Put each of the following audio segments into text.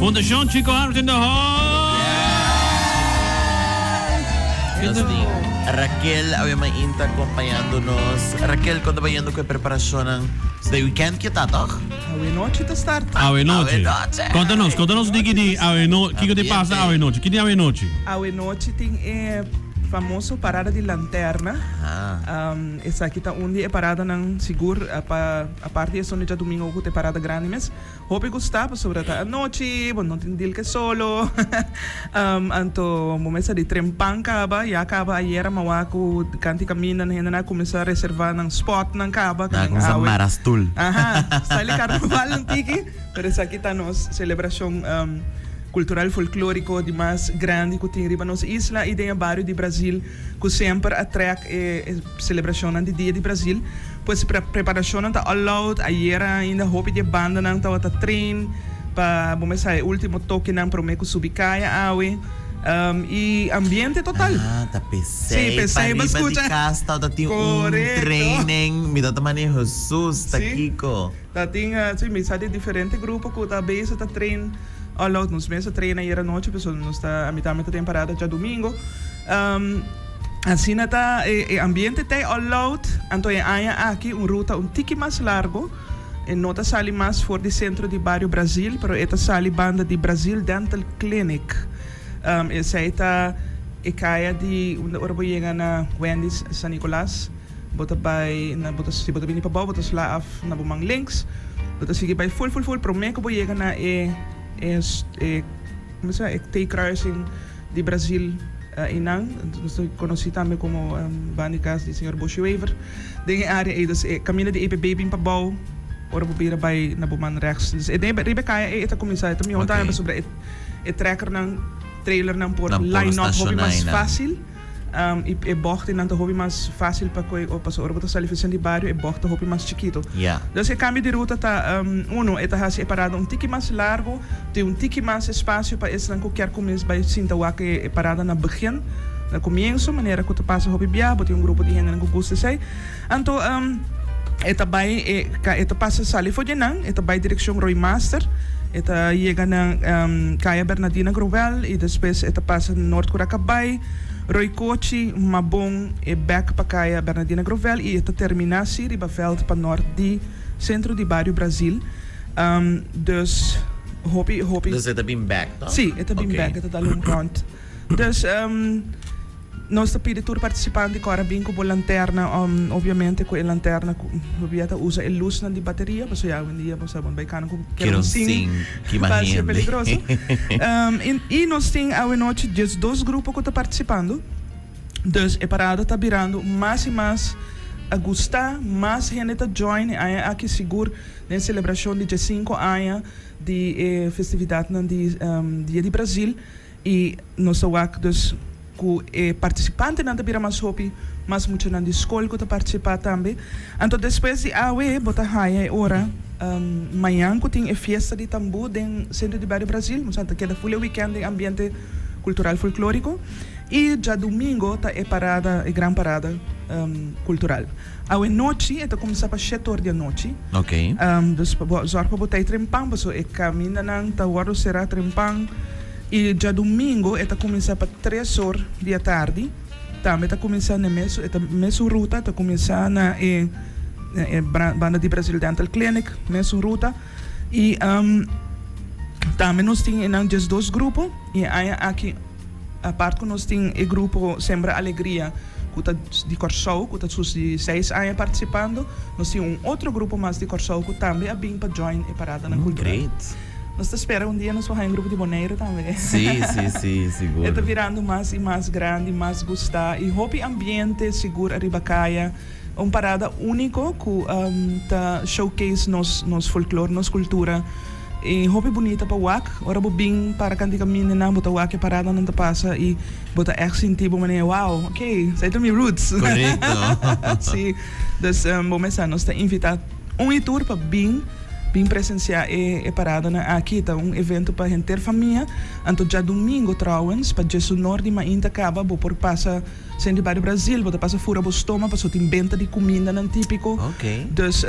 Fundacion Chico Harms in the house! Nos tin Raquel awe mainta acompañando nos. Raquel, con ta bayendo cu e preparacionnan? De weekend ke ta, toch? Awe nochi ta start. Awe nochi. Awe nochi. Conta nos, conta nos diki di awe no, kiko te pasa awe nochi? Ki tin awe nochi? Awe nochi tin e famoso parada di lanterna. Ah. Um, esaki ta un di e paradanan sigur pa aparte di esun di djadumingo ku ta e parada grandi mes. Hopi gusta pasobra ta anochi, bo no tin deal ke solo. Anto bo mester di trempan kaba, ya kaba ayera mi a wak ku kanti kaminda hendenan a kuminsá reservá nan spòtnan kaba. Nan a kuminsá mara stul. Aha, style di karnaval un tiki, pero esaki ta nos selebrashon kultural folklóriko di mas grandi ku tin riba nos isla i den e bario di Brazil ku semper a trèk e Celebracionnan di Dia di Brasil, pues preparacionnan ta all out, ayera ainda hopi di e bandanan tabata train pa bo mester sa e ultimo tokenan prome cu subi caya awe, y ambiente total. Ah, ta pesey pa riba di cas tabata tin un training, mi tabata mane Jesus ta kico. Ta tin, si, mi sa di diferente grupo cu ta bezig ta train all out. Nos mes a train ayer anochi, pasobra nos ta, ami tambe ta den parada djadumingo. Asina ta e ambiente ta all out. Anto e aña aki un ruta un tiki mas largo. E no ta sali mas for di centro di bario Brazil, pero e ta sali banda di Brazil Dental Clinic. Esey ta e caya di unda ora bo yega na Wendy's San Nicolas. Bo ta bai na bo ta si bo ta bini pabou bo ta sla af na bo man links bo ta sigui bai ful ful ful prome ku bo yega na e e e como se llama e T-kruising di Brazil einan nos ta konosi tambe komo banda di kas di señor Boshi Wever den e area ei dus e kaminda di EPB bin pabou ora bo bira bai na bo man rechts dus e den riba e kaya ei e ta kuminsa e ta mihor tambe pasobra e e trekkernan trailernan por line up hopi mas fasil. I e bògtenan ta hopi mas fásil pa koe o pasobra ora bo ta sali for senti bario e bòg ta hopi mas chikito. Dus e kambio di ruta ta uno e ta hasi e parada un tiki mas largo, tin un tiki mas espasio pa esnan ku kier kuminsá bai sinta wak e parada na begin, na komienso, manera ku ta pasa hopi bia, bo tin un grupo di hendenan ku gusta esei. Anto e ta bai e e ta pasa sali for dje nan, e ta bai direkshon Rooi Master, e ta yega na Kaya Bernadina Growell i despues e ta pasa Noord Curacabai, Rooi Kochi, Mabon e bek pa Kaya Bernadina Growell i e ta terminá si riba vèlt pa nòrt di sentro di bario Brazil. Dus hopi hopi. Dus e ta bin bek tòg? Sí, e ta bin bek, e ta dal un rònt. Dus. Nos ta pidi tur partisipante ku ora bin ku bo lanterna, obviamente ku e lanterna ku bo ya ta usa e lusnan di bateria, pasobra ya awendia bo sa bo bai kana ku kerosin, ta haci peligroso. I nos tin awenochi diesdos grupo ku ta partisipando, dus e parada ta birando mas i mas gusta, mas hende ta join e aña aki sigur den selebrashon di diesinko aña di e festividatnan di Dia di Brazil. I nos ta wak dus ku e partisipantenan ta bira mas hopi, mas muchanan di skol ku ta partisipá tambe. Anto despues di awe bo ta haña e ora mañan ku tin e fiesta di tambú den Sentro di Bario Brazil. Nos ta keda ful e wikènt den ambiente kultural folklóriko. I djadumingo ta e parada, e gran parada kultural. Awe nochi e ta kuminsá pa shete or di anochi. Dus bo zòrg pa bo ta ei trempan pasobra e kamindanan ta wòrdu será trempan. I djadumingu e ta kuminsá pa tres or di atardi. Tambe ta kuminsá na e mesun e ta mesun ruta ta kuminsá na e na e banda di Brazil Dental Clinic mesun ruta. I tambe nos tin enan 12 grupo i e aña aki apart ku nos tin e grupo Sembra Alegria ku ta di Kòrsou ku ta sus di seis aña partisipando nos tin un otro grupo mas di Kòrsou ku tambe a bin pa join e paradanan kultural. Nos ta spera un dia nos por haña un grupo di Boneiru tambe. Sí, sí, sí, sigur. E ta birando mas i mas grandi, mas gustá i hopi ambiente sigur ariba kaya. Un parada úniko ku ta showcase nos nos folklor, nos kultura. I hopi bunita pa wak. Ora bo bin para kanti kamindanan bo ta wak e paradanan ta pasa i bo ta ègt sinti bo manera wow, ok, esei ta mi roots. Korekto. Sí, dus bo mester nos ta invitá un i tur pa bin. Bin presencia e e paradanan aki. Ta un evento pa henter famia. Anto djadumingo trouwens, pa djesunor di mainta caba bo por pasa Centro di Bario Brasil, bo ta pasa fura bo stoma paso tin benta di cumindanan tipico. Dus.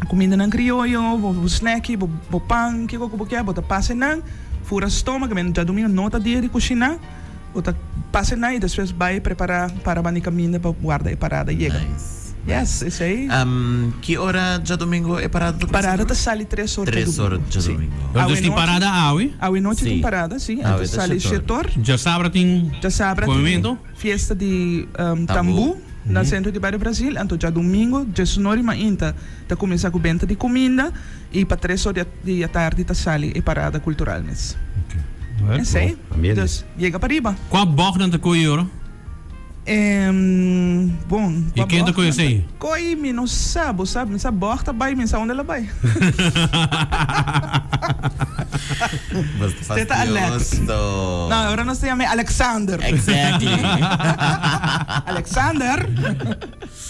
Kumindanan krioyo, bo snacki, bo pan, kiko ku bo kier, bo ta pasa nan, fura stoma, ke men djadumingu no ta dia di kushiná, bo ta pasa nan i despues bai prepará para banda di kaminda pa warda e parada yega. Nice. Yes, esei. Ki ora djadumingu e parada ta kuminsá? Parada ta sali tres or Tres or djadumingu, si. djadumingu. Pero dus tin parada awe? Awe nochi Si. tin parada, si. E Awe ta ta sali shetor. shetor. Djasabra tin Djasabra tin movimento? fiesta di tambú. Na sentro di Bario Brasil, anto djadumingo diesunor i mainta ta kuminsá ku benta di kuminda i pa tres or di atardi ta sali e parada kultural mes. Esei, dus yega pariba. Kua bògnan ta koe ora? Bon, I kua ken ta koe bògnan esei? ta koe mi no sa, bo sa, mi sa bòg ta bai, mi sa unda el a bai. Basta Te ta Alex. fastioso. No, ora nos ta yama e Alexander. Exactly. Alexander.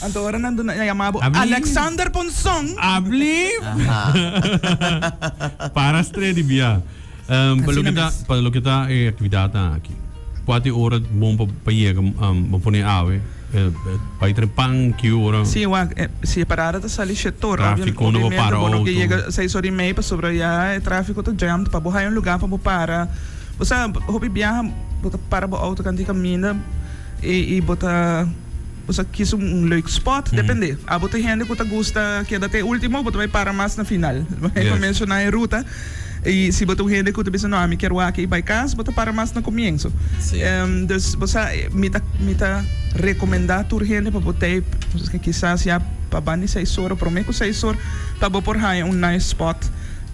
Anto ora nan duna yama bo Abli. Alexander Ponson. Abli. Para stre di bia. Um, pa loke ta, pa loke ta e actividadnan aki. Cua ta e ora bon pa pa yega um, bo pone awe? Bai trepan ki ora? Sí, wak, si e parada ta sali shetor, Tráfiko no bo obviamente para bo no outo. ke yega seis ora i mei pasobra ya e tráfiko ta jammed pa bo haya un lugá pa bo para. Bo sa, hopi biaha bo ta para bo outo kanti kaminda i i bo ta bo sa kis un leuk spot, depende. Abo ta hende ku ta gusta keda te ultimo, bo ta bai para mas na final. Bo menshoná e ruta. I si bo ta un hende ku ta bisa, No, ami kier wak i bai kas, bo ta para mas na komienso. Dus, bo sa, mi ta, mi ta rekomendá tur hende pa bo tei, kisas ya pa banda di seis or o promé ku seis or, pa bo por haña un nice spot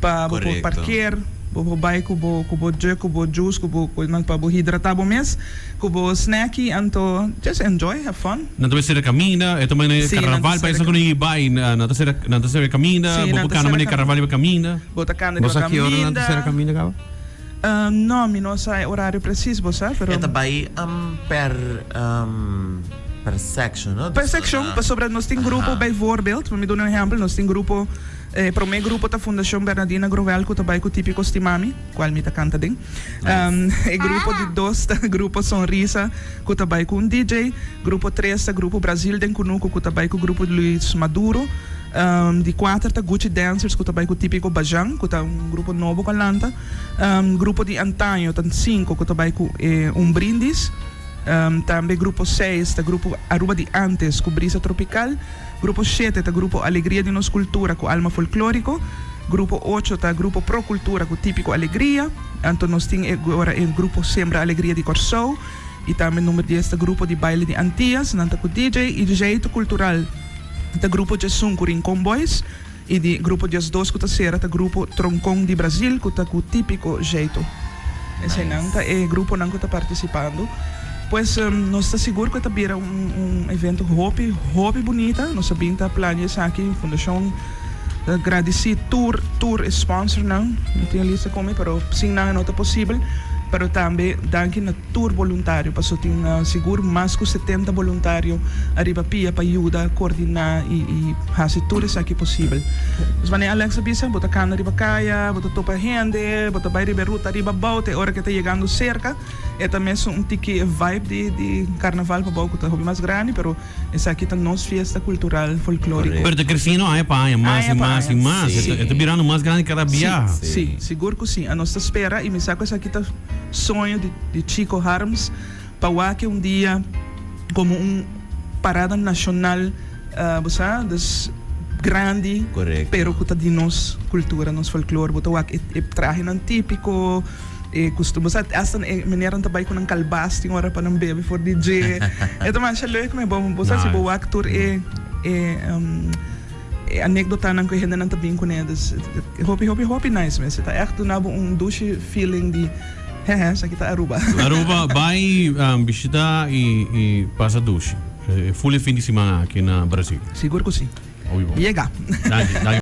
pa bo por parkeer, bo por bai ku bo, ku bo jug, ku bo juice, ku bo koinan pa bo hidratá bo mes. Ku bo snackie anto just enjoy, have fun. Nan ta bay sera caminda, e ta mane Sí, nan ta carnaval pa sera esnan ku no yega bay, nan ta sera nan ta sera caminda, Sí, bo nan por ta cana sera mane cam- carnaval riba caminda. Bo ta cana Bo riba sa ki ora nan ta caminda. sera caminda caba? No, mi no sa e horario precies, bo sa, pero. E ta bay per per section, no? Per Dus seccion, na pasobra nos tin grupo, Aha. bijvoorbeeld, pa mi duna un ehempel, nos tin grupo, e prome grupo ta Fundacion Bernardina Grovel ku ta bay ku Típico Stimami. Cual mi ta canta den. E grupo di dos ta grupo Sonrisa cu ta bay cu un DJ. Grupo tres ta grupo Brasil den Cunucu cu ta bay cu grupo Luis Maduro. Di cuater ta Gucci Dancers cu ta bay cu Tipico Bajan cu ta un grupo nobo cu a lanta. Grupo di Antaño ta cinco cu ta bay cu Un Brindis. Tambe grupo seis ta grupo Aruba di Antes cu Brisa Tropical. Grupo shete ta grupo Alegria di Nos Cultura cu Alma Folklorico. Grupo ocho ta grupo Pro Cultura cu Tipico Alegria. Anto nos tin e ora e grupo Sembra Alegria di Corsou. Y tambe number dies ta grupo di Baile di Antillas, nan ta cu DJ. Y Jeito Cultural ta grupo Djesun cu Rincon Boys. Y di grupo 12 cu ta cera ta grupo Troncon di Brasil cu ta cu Tipico Jeito. Eseinan ta e gruponan cu ta participando. Pues nos ta sigur cu e ta bira un un evento hopi hopi bunita. Nos a bin ta plania esaki. Fundacion ta gradici tur tur e sponsornan. No tin e lista cu mi pero sin nan e no ta posibel. Pero tambe danki na. Tur boluntario, paso tin sigur mas ku 70 boluntario ariba pia pa yuda koordiná i i hasi tur esaki posibel. Dus wanneer Alex a bisa, bo ta kanda riba kaya, bo ta topa hende, bo ta bai riba e ruta ariba abou te ora ku e ta yegando serka, e ta mesun un tiki e vibe di di karnaval pabou ku ta hopi mas grandi, pero esaki ta nos fiesta kultural folklóriko. Pero ta kresiendo aña pa aña, mas Aña i pa mas i aña. mas. Sí. E ta birando mas grandi kada biaha. Sí, sí, sigur ku sí. A nos ta spera i mi sa ku esaki ta. Soño di Chico Harms pa wak un dia como un parada nacional, bo sa, dus grandi, pero cu ta di nos cultura, nos folklore. Bo ta wak e trahenan tipico, e costumber, bo sa, hasta e meneernan ta bay cu nan calbas tin ora pa nan bebe for di dje. E ta masha leuk me, bo sa si bo wak tur e. E anekdotanan ku e hendenan ta bin kuné dus hopi hopi hopi nice mes. E ta ègt duna bo un dushi feeling di hehe esaki ta Aruba. Aruba bai bishita i pasa dushi. E ful e fin di siman aki na Brasil. Sigur ku si. Hopi bon. Yega. Danki danki.